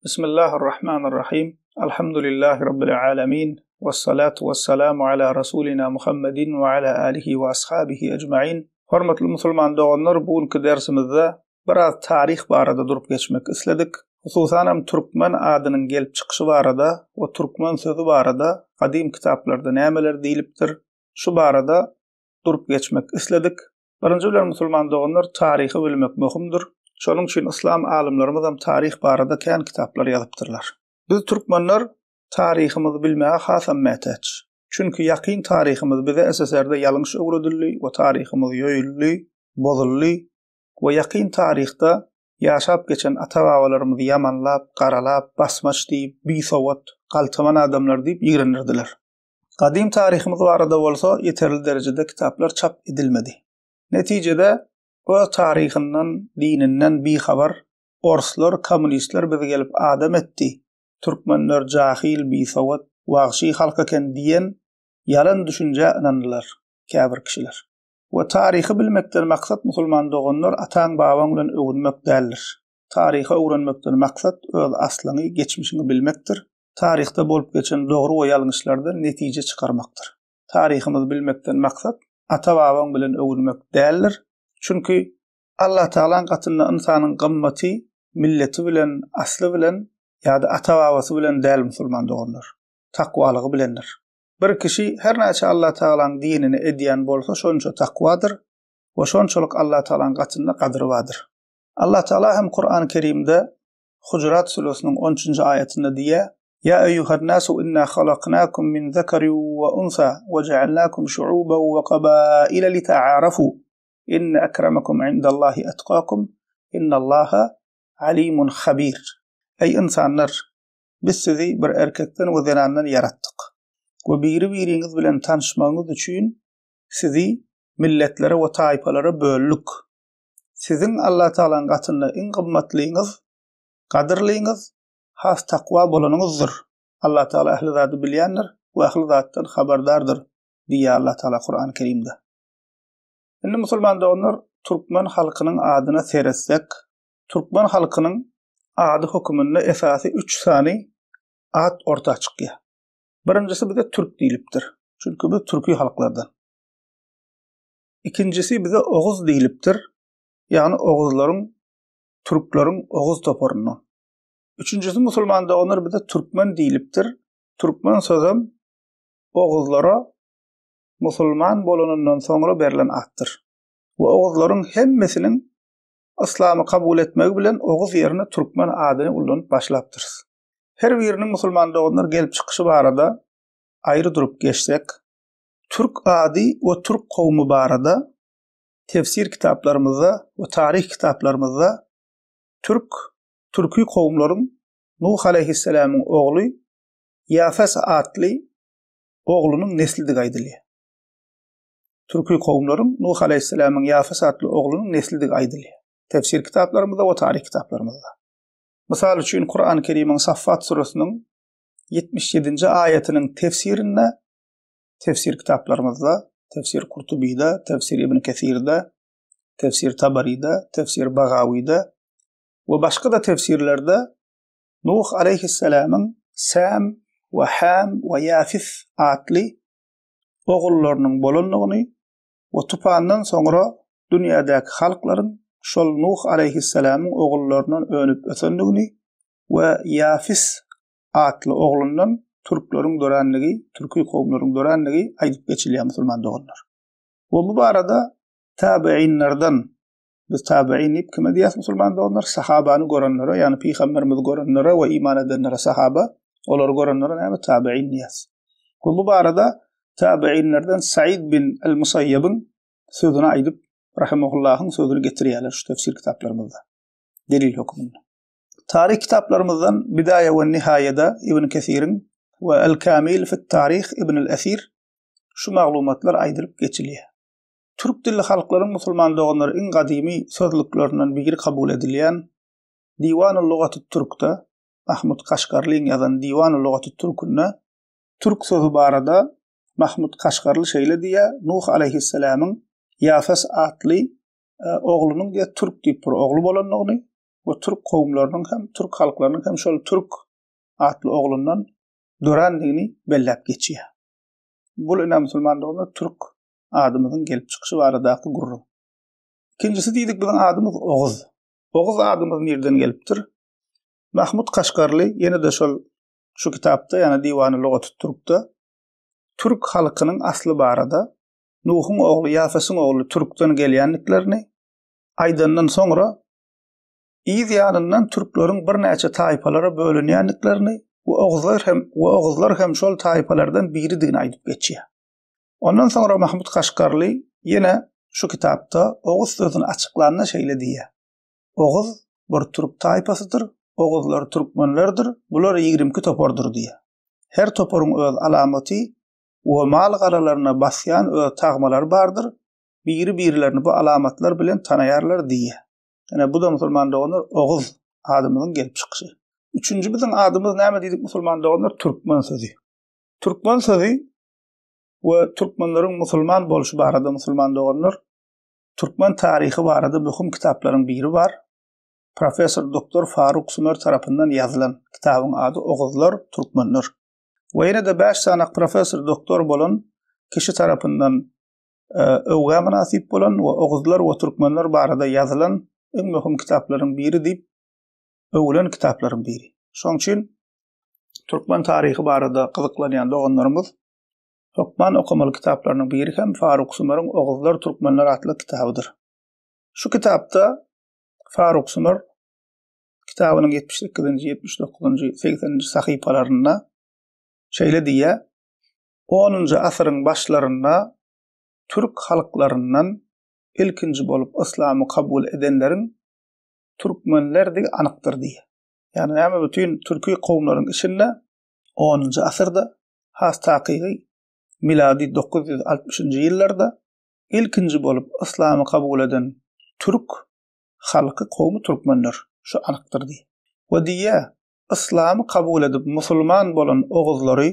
Bismillahirrahmanirrahim. Alhamdulillahi Rabbil alemin. Vessalatu vesselamu ala Rasulina Muhammedin ve ala alihi ve ashabihi ecmain. Hormatly musulman doganlar, bu günki dersimizde biraz taryh barada durup geçmek isledik. Hususanam türkmen adynyň gelip çykyşy barada we türkmen sözi barada gadym kitaplarda nämeler diýlipdir, şu barada durup geçmek isledik. Birinji bilen musulman doganlar taryhy bilmek möhümdir. Şonuň üçin yslam alymlarymyzam taryh barada kän kitaplar ýazypdyrlar. Biz türkmenler taryhymyzy bilmäge hasam mätäç. Çünki ýakyn taryhymyz bize SSR-de ýalňyş öwredildi we taryhymyz ýoýuldy, bozuldy we ýakyn taryhda ýaşap geçen ata-babalarymyzy ýamanlap, garalap, basmaç diýip, bisowat, galtaman adamlar diýip ýigrendirdiler. Gadym taryhymyz barada bolsa ýeterli derejede kitaplar çap edilmedi. Netijede, öz taryhyndan, dininden bihabar orslar, kommunistler bizi gelip adam etdi, türkmenler jahyl, bisowat, wagşy halk eken diýen ýalan düşünjä ynandylar käbir kişiler. We taryhy bilmekden maksat musulman doganlar ataň-babaň bilen öwünmek däldir. Taryhy öwrenmekden maksat öz aslyňy, geçmişiňi bilmekdir. Taryhda bolup geçen dogry we ýalňyşlardan netije çykarmakdyr. Taryhymyzy bilmekden maksat ata-babaň bilen öwünmek däldir. Çünki Allatagalaň gatynda ynsanyň gymmaty milleti bilen, asly bilen ýa-da ata-babasy bilen däl musulman doganlar. Takwalygy bilendir. Bir kişi her näçe Allatagalaň dinini edýän bolsa şonça takwadyr we şonçalyk Allatagalaň gatynda gadyry bardyr. Allatagala hem Kurany Kerimde Hujurat süresiniň on üçünji aýatynda diýýär, Ýa eýýuhan-nasu inna halaknakum min zekerin we unsa we ja'alnakum şu'uban we kabaila lita'arafu inne akramakum indallahi etkakum innallaha alimun habir. Eý ynsanlar! Biz sizi bir erkekden we zenandan ýaratdyk we biri-biriňiz bilen tanyşmagyňyz üçin sizi milletlere we taýpalara böldük. Siziň Allatagalaň gatynda iň gymmatlyňyz, gadyrlyňyz, has takwa bolanyňyzdyr. Allatagala ähli zady bilýändir we ähli zatdan habardardyr diýýär Allatagala Kurany Kerimde. Indi musulman doganlar türkmen halkynyň adyna seretsek, türkmen halkynyň ady höküminde esasy üç sany at orta çykýar. Birinjisi bize türk diýlipdir. Çünki biz türki halklardan. Ikinjisi bize oguz diýlipdir, ýagny oguzlaryň, türkleriň oguz toparyndan. Üçünjisi musulman doganlar bize türkmen diýlipdir. Türkmen sözem oguzlara musulman bolanyndan soňra berlen atdyr. We oguzlaryň hemmesiniň yslamy kabul etmegi bilen oguz ýerine türkmen adyny ullanyp başlapdyrys. Her biriniň musulman doganlar gelip çykyşy barada aýry durup geçsek, Türk ady we türk kowmy barada tefsir kitaplarymyzda we taryh kitaplarymyzda türk, türki kowumlaryň Nuh aleýhisselamyň ogly Ýafes atly oglunyň neslidigi aýdylýar. Türki kowumlaryň Nuh aleýhisselamyň Ýafes atly oglunyň neslidigi aýdylýar. Tefsir kitaplarymyzda we taryh kitaplarymyzda. Mysal üçin Kurany Kerimiň Saffat süresiniň 77-nji aýatynyň tefsirinde tefsir kitaplarymyzda, tefsir Kurtubyda, tefsir Ibn Kesirde, tefsir Tabaryda, tefsir Bagawyda we başga-da tefsirlerde Nuh aleýhissalamyň Sam we Ham we Ýafis atly ogullarynyň bolandygyny we tupandan soňra dünýädäki halklaryň şol Nuh aleýhissalamyň ogullaryndan önüp ösendigini we Ýafis atly oglundan türkleriň döränligi, türki kowumlaryň döränligi aýdyp geçilýär musulman doganlar. We bu barada tabiinlerden biz tabiin diýip kime diýýäs musulman doganlar? Sahabany görenlere, ýagny pygamberimizi görenlere we iman edenlere sahaba, olary görenlere näme tabiin diýýäs. We bu barada tabiinlerden Said bin al-Musayyabyň sözüni aýdyp, rahimahullahyň sözüni getirýärler şu tefsir kitaplarymyzda delil hökmünde. Taryh kitaplarymyzdan Bidaýa we Nihaýada Ibn Kesiriň we El-Kamil fit-Taryh Ibn el-Esir şu maglumatlar aýdylyp geçilýär. Türk dilli halklaryň musulman doganlary iň gadymy sözlüklerinden biri kabul edilýän Diwanul Lugatut Türkde Mahmut Kaşgarlyň ýazan Diwanul Lugatut Türkünde türk sözi barada Mahmut Kaşgarly şeýle diýýär, Nuh alaýhyssalamyň Ýafes atly e, oglunyň diýýär türk diýip bir ogly bolandygyny. we türk kowumlarynyň hem, türk halklarynyň hem şol türk atly oglundan dörändigini belläp geçýär. Bul ine musulman doganlar türk adymyzyň gelip çykyşy baradaky gürrüň. Ikinjisi diýdik biziň adymyz Oguz. Oguz adymyz nirden gelipdir? Mahmut Kaşgarly ýene-de şol şu kitapda, ýagny Diwany Lugaty Türkde türk halkynyň asly barada Nuhuň ogly Ýafesiň ogly türkden gelýändiklerini aýdandan soňra yz ýanyndan türkleriň birnäçe taýpalara bölünýändiklerini we oguzlar hem we oguzlar hem şol taýpalardan biridigini aýdyp geçýär. Ondan soňra Mahmut Kaşgarly ýene şu kitapda oguz sözüni açyklanda şeýle diýýär. Oguz bir türk taýpasydyr, oguzlar türkmenlerdir, bular 22 topardyr diýýär. Her toparyň öz alamaty we mal-garalaryna basýan öz tagmalary bardyr, biri-birlerini bu alamatlar bilen tanaýarlar diýýär. Ine, bu-da musulman doganlar oguz adymyzyň gelip çykyşy. Üçünji biziň adymyz näme diýdik musulman doganlar? Türkmen sözi. Türkmen sözi we türkmenleriň musulman bolşy barada musulman doganlar türkmen taryhy barada möhüm kitaplaryň biri bar. Professor doktor Faruk Sümer tarapyndan ýazylan kitabyň ady Oguzlar, türkmenler. We ýene-de 5 sany professor doktor bolan kişi tarapyndan e, öwgä mynasyp bolan we Oguzlar we türkmenler barada ýazylan iň möhüm kitaplaryň biri diýip öwülen kitaplaryň biri. Şonuň üçin türkmen taryhy barada gyzyklanýan doganlarymyz hökman okamaly kitaplarynyň biri hem Faruk Sumeriň Oguzlar türkmenler atly kitabydyr. Şu kitapda Faruk Sumer kitabynyň 78-nji, 79-njy, 80-nji sahypalarynda şeýle diýýär: Onunjy asyryň başlarynda türk halklaryndan ilkinji bolup yslamy kabul edenleriň türkmenlerdigi anykdyr diýýär. Ýagny näme bütin türki kowumlaryň içinde onunjy asyrda, has takygy milady 960-njy ýyllarda ilkinji bolup yslamy kabul eden türk halky kowmy türkmenler. Şu anykdyr diýýär. We diýýär, yslamy kabul edip musulman bolan oguzlary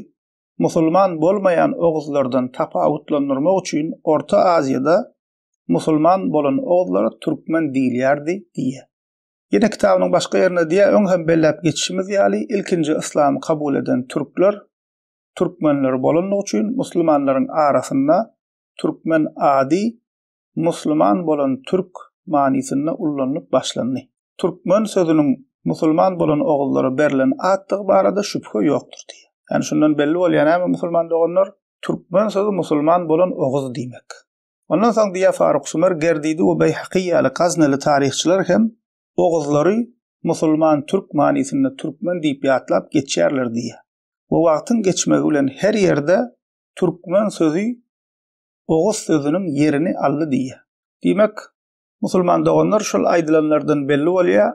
musulman bolmaýan oguzlardan tapawutlandyrmak üçin Orta Aziýada musulman bolan oguzlara türkmen diýilýärdi diýýär. Ýene kitabynyň başga ýerinde diýýär, öň hem belläp geçişimiz ýaly, ilkinji yslamy kabul eden türkler türkmenler bolanlygy üçin musulmanlaryň arasynda türkmen ady musliman bolan türk manysynda ullanylyp başlandy. Türkmen sözüniň musulman bolan oguzlara berlen atdygy barada şübhe ýokdur diýýär. Ýagny şundan belli bolýar näme musulman doganlar? Türkmen sözi musulman bolan oguz diýmek. Ondan soň diýýär Faruk Sumer, Gerdidi we Beýhaky ýaly gaznaly taryhçylar hem oguzlary musulman türk manysynda türkmen diýip ýatlap geçýärler diýýär. We wagtyň geçmegi bilen her ýerde türkmen sözi oguz sözüniň ýerini aldy diýýär. Diýmek, musulman doganlar şol aýdylanlardan belli bolýar,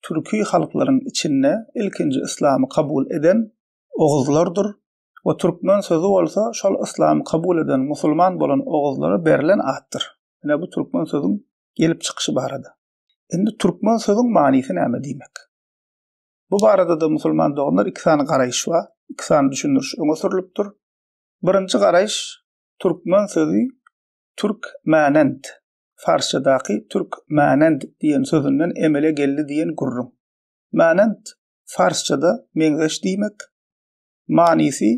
türki halklaryň içinde ilkinji yslamy kabul eden oguzlardyr we türkmen sözi bolsa şol yslamy kabul eden musulman bolan oguzlara berlen atdyr. Ine bu türkmen sözüň gelip çykyşy barada. Indi türkmen sözüň manysy näme diýmek? Bu barada-da musulman doganlar iki sany garaýyş bar, iki sany düşündiriş öňe sürülipdir. Birinji garaýyş türkmen sözi türk mänend, farsçadaky türk mänend diýen sözünden emele geldi diýen gürrüň. Mänend farsçada meňzeş diýmek, manysy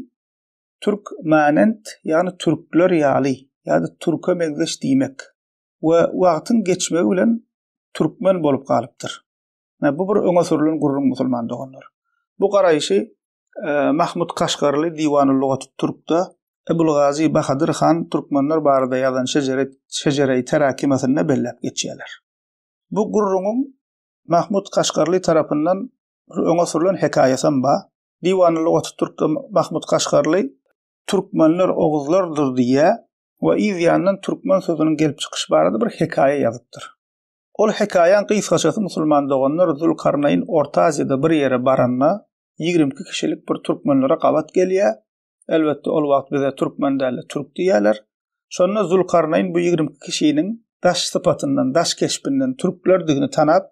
türk mänend ýagny türkler ýaly ýa-da türke meňzeş diýmek we wagtyň geçmegi bilen türkmen bolup galypdyr. Bu bir öňe sürülen gürrüň musulman doganlar. Bu garaýşy e, Mahmut Kaşgarly Diwany Lugaty Türkde Ebulgazy Bahadyr han türkmenler barada ýazan şejere şejereýi terakimesinde belläp geçýärler. Bu gürrüňiň Mahmut Kaşgarly tarapyndan bir öňe sürülen hekaýasam bar. Diwany Lugaty Türkde Mahmut Kaşgarly türkmenler oguzlardyr diýýär we yz ýanyndan türkmen sözüniň gelip çykyşy barada bir hekaýa ýazypdyr. Ol hekaýaň gysgaçasy musulman doganlar Zülkarnaýyn Orta Aziýada bir ýere baranda 22 kişilik bir türkmenlere gabat gelýär. Elbetde ol wagt bize türkmen dälde türk diýýärler. Şonda Zülkarnaýyn bu 22 kişiniň daş sypatyndan, daş keşbinden türklerdigini tanap,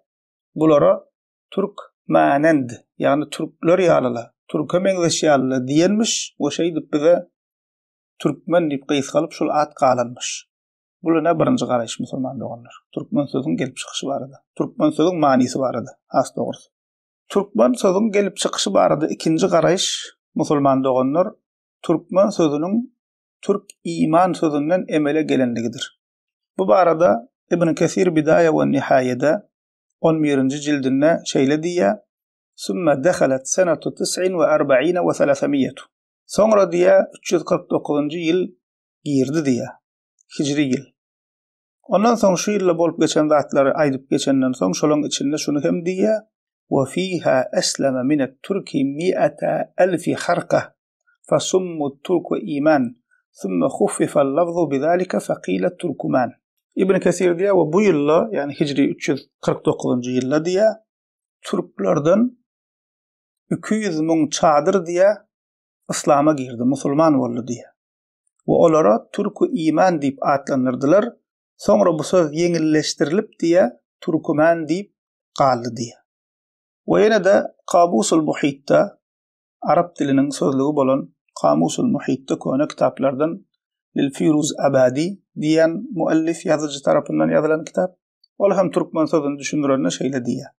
bulara türk manend, ýagny türkler ýalyla, türke meňzeş ýalyla diýenmiş we şeýdip bize türkmen diýip gysgalyp şol at galanmyş. Bul ine birinji garaýyş musulman doganlar. Türkmen sözüň gelip çykyşy barada. Türkmen sözüň manysy barada has dogrusy. Türkmen sözüň gelip çykyşy barada ikinji garaýyş musulman doganlar türkmen sözüniň türk iman sözünden emele gelenligidir. Bu barada Ibn Kesir Bidaýa we Nihaýede on birinji jildinde şeýle diýýär, Sümme dehalet senetu tis'in we erbaine we selesemiýetu. Soňra diýýär, 349-njy ýyl girdi diýýär. Hijri ýyl. Ondan soň şu ýylda bolup geçen zatlary aýdyp geçenden soň şolaň içinde şuny hem diýýär, Wa fiha esleme minet türki mi'ata elfi harka fa summu turku iman sümme huffifel lafzu bizalike fekile turkuman. Ibn Kesir diýýär we bu ýylda, ýagny hijri 349-njy ýylda diýýär, türklerden 200 müň çadyr diýýär, yslama girdi, musulman boldy diýýär. We olara türki iman diýip atlandyrdylar. Soňra bu söz ýeňilleşdirilip diýýär, türküman diýip galdy diýýär. We ýene-de Kabusul Muhitde arap diliniň sözlügi bolan Kamusul Muhitde köne kitaplardan Lil Firuz Abadi diýen muallif ýazyjy tarapyndan ýazylan kitap. Ol hem türkmen sözüni düşündirende şeýle diýýär.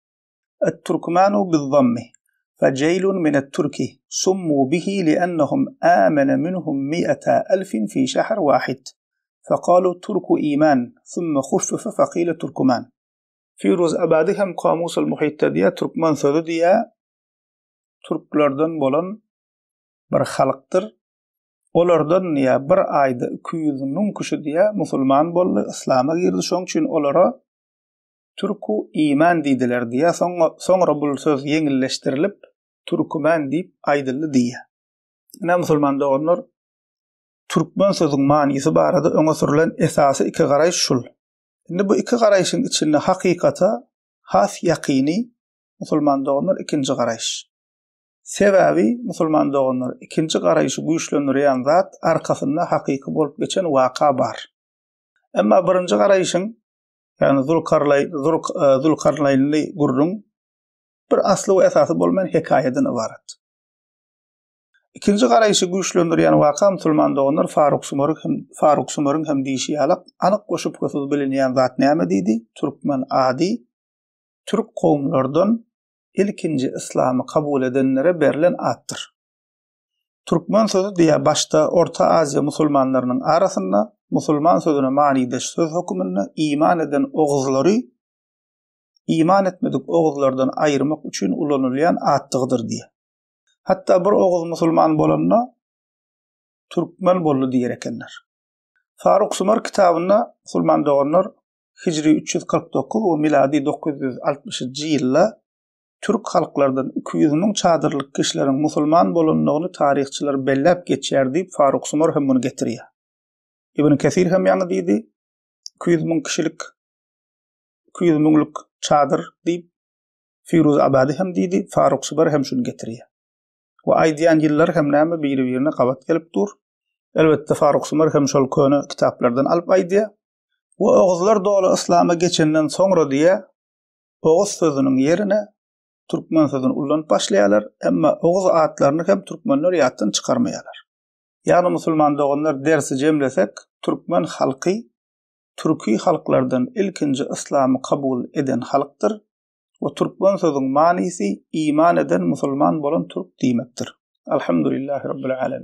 Et-Türkmanu biz-zammi fejeýlun minet-türki summu bihi li'ennehum amene minhum mi'ata elfin fi şehr wahid fekalu turku iman sümme huffife fekile türküman. Firuz Abadi hem Kamusul Muhitde diýýär, türkmen sözi diýýär, türklerden bolan bir halkdyr. Olardan diýýär, bir aýda 200 müň kişi diýýär, musulman boldy, yslama girdi. Şonuň üçin olara türku iman diýdiler diýýär. Soňra, soňra bu söz ýeňilleşdirilip, türkümen diýip aýdyldy diýýär. Ine musulman doganlar, türkmen sözüň manysy barada öňe sürlen esasy iki garaýyş şul. Indi bu iki garaýşyň içinde hakykata has ýakyny musulman doganlar ikinji garaýyş. Sebäbi musulman doganlar ikinji garaýşy güýçlendirýän zat arkasynda hakyky bolup geçen waka bar. Emma birinji garaýşyň ýagny Zulkarlaý e, Zulkarnaýnly gürrüň bir asly we esasy bolmaýan hekaýadan ybarat. Ikinji garaýşy güýçlendirýän waka musulman doganlar Faruk Sumaryň hem Faruk Sumaryň hem diýşi ýaly anyk we şübhesiz bilinýän zat näme diýdi? Türkmen ady türk kowumlardan ilkinji yslamy kabul edenlere berlen atdyr. Türkmen sözi diýä başda Orta Aziýa musulmanlarynyň arasynda musulman sözüne manydaş söz höküminde iman eden oguzlary iman etmedik oguzlardan aýyrmak üçin ulanylýan atdygydyr diýä. Hatda bir oguz musulman bolanda türkmen boldy diýer ekenler. Faruk Sumar kitabynda musulman doganlar hijri 349 we milady 960-njy ýylda türk halklardan 200 müň çadyrlyk kişileriň musulman bolandygyny taryhçylar belläp geçýär diýip Faruk Sumar hem muny getirýär. Ibn Kesir hem ýaňy diýdi, 200 müň kişilik 200 müňlük çadyr diýip Firuz Abady hem diýdi, Faruk Subar hem şuny getirýär. We aýdýan ýyllar hem näme biri-birine gabat gelip dur. Elbetde Faruk Sumar hem şol köne kitaplardan alyp aýdýar. We oguzlar doly yslama geçenden soňra diýýär, oguz sözüniň ýerine türkmen sözüni ullanyp başlaýarlar, emma oguz atlaryny hem türkmenler ýatdan çykarmaýarlar. Ýagny musulman doganlar dersi jemlesek, türkmen halky türki halklardan ilkinji yslamy kabul eden halkdyr we türkmen sözüň manysy iman eden musulman bolan türk diýmekdir. Alhamdulillahi Rabbil Alemin.